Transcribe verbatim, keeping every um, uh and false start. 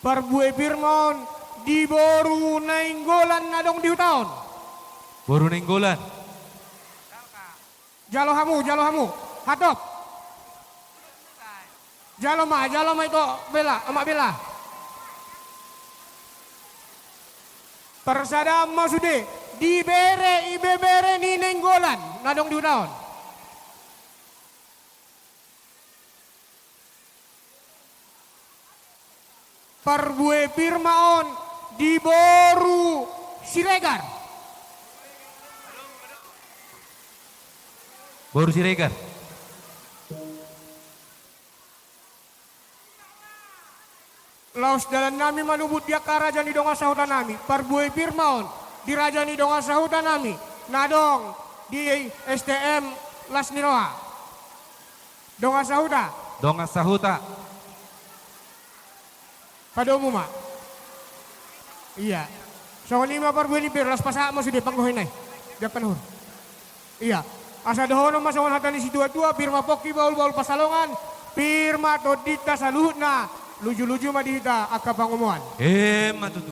Parbue pir ma on di boru Nainggolan na adong di huta on. Boru Nainggolan. Jalo hamu, jalo hamu. Hatop. Jalo ma, jalo ma ito Bela, Amak Bela. Parsadaan ma sude di bere, ibebere ni Nainggolan na adong di huta on. Parbue pir ma on di boru Siregar. Boru Siregar. Laos dalan nami manubut di angka raja ni dongan sahuta nami. Parbue pir ma on di raja ni dongan sahuta nami na adong di S T M Las ni Roha. Dongan sahuta. Dongan sahuta. Padomu ma. Ia. Songon i ma parbue ni pir, laos pasahat ma sude panggohi nai. Dia panhur. Ia. Asa dohonon ma songon hata ni situatua, pir ma pongki bahulbahul pansalongan, pir ma tondinta saluhutna, lujuluju ma di hita angka pangomoan. Emma tutu.